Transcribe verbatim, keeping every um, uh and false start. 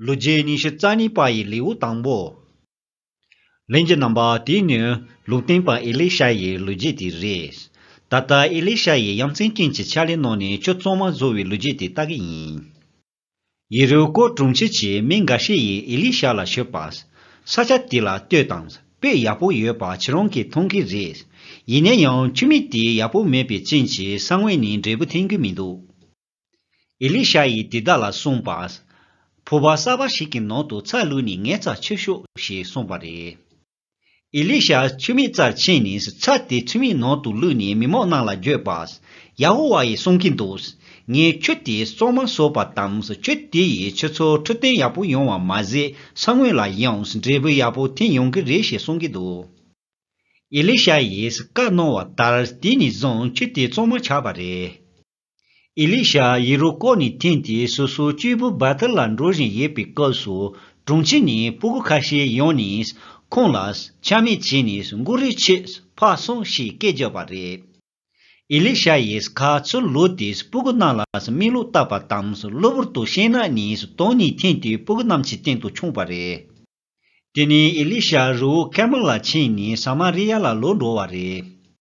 ལོ་རྒྱུས་ཉི་ཤུ་རྩ་གཉིས་པ་ཡི་ལེའུ་དང་པོ། ལྷན་རྒྱས་རྣམ་པ། དེ་ནི་ལུང་སྟོན་པ་ཨེ་ལི་ཤ་ཡི་ལོ་རྒྱུས་དེ་རེད། ད་ལྟ་ཨེ་ལི་ཤ་ཡིས་ཡ་མཚན་ཅན་གྱི་ཕྱག་ལས་གནང་ནས་ཆུ་གཙང་མ་བཟོ་བའི་ལོ་རྒྱུས་དེ་ལྟ་གི་ཡིན། ཡེ་རི་ཀོ་གྲོང་ཁྱེར་གྱི་མི་འགའ་ཤས་ཡིས་ཨེ་ལི་ཤ་ལ་ཞུས་པ། ས་ཆ་དེ་ལ་ལྟོས་དང་། དཔེ་ཡག་པོ་ཡོད་པ་ཁྱེད་རང་གིས་མཐོང་གི་རེད། ཡིན་ན་ཡང་ཆུ་མིག་དེ་ཡག་པོ་མེད་པའི་རྐྱེན་གྱིས་ས་ངོས་ནས་འབྲས་བུ་ཐོན་གྱི་མི་འདུག་ཨེ་ལི་ཤ་ཡིས་དེ་དག་ལ་གསུངས་པ། ཕོར་པ་གསར་པ་ཞིག་གི་ནང་དུ་ཚྭ་བླུགས་ནས་ངའི་རྩར་མཆོད་ཤོག་ཞེས་གསུངས་པ་རེད། ཨེ་ལི་ཤ་ཆུ་མིག་རྩར་ཕྱིན་ནས་ཚྭ་དེ་ཆུ་མིག་ནང་དུ་བླུགས་ནས་མི་མང་རྣམས་ལ་བརྗོད་པ། ཡ་ཧོ་ཝཱ་ཡིས་གསུང་གིན་འདུག་ངས་ཆུ་དེ་གཙང་མ་བཟོས་པ་དང་། ཆུ་དེ་ཡིས་ཁྱེད་ཚོའི་འཕྲོད་བསྟེན་ཡག་པོ་ཡོང་བ་མ་ཟད། ས་ངོས་ལ་ཡང་འབྲས་བུ་ཡག་པོ་ཐོན་ཡོང་གི་རེད་ཞེས་གསུང་གི་འདུག་ཨེ་ལི་ཤ་ཡིས་བཀའ་གནང་བ་ལྟར་དེ་ནས་བཟུང་ཆུ་དེ་གཙང་མ་ཆགས་པ་རེད། ཨེ་ལི་ཤ་ཡེ་རི་ཀོ་ནས་ཐོན་ཏེ་སོ་སོའི་གཅེར་བུ་བ་ཐལ་ལ་འགྲོ་བཞིན་ཡོད་པའི་སྐབས་སུ། གྲོང་ཁྱེར་ནས་སྤུ་གུ་ཁ་ཤས་ཡོང་ནས་ཁོང་ལ་ཆ་མེད་བྱས་ནས་མགོ་རིལ་ཆེ་ཕར་སོང་ཞེས་སྐད་བརྒྱབ་པ་རེད། ཨེ་ལི་ཤ་ཡིས་ཁ་ཚུར་ལོག་སྟེ་སྤུ་གུ་རྣམས་ལ་མིག་ལོག་བཏབ་པ་དང་། གློ་བུར་དུ་ཤིང་ནགས་ནས་དོང་ནས་ཐོན་ཏེ་སྤུ་གུ་རྣམས་ཀྱི་སྟེང་དུ་མཆོངས་པ་རེད། དེ་ནས་ཨེ་ལི་ཤ་རི་བོ་ཁར་མེལ་ལ་ཕྱིན་ནས་ས་མ་རི་ཡ་ལ་ལོག་འགྲོ་བ་རེད།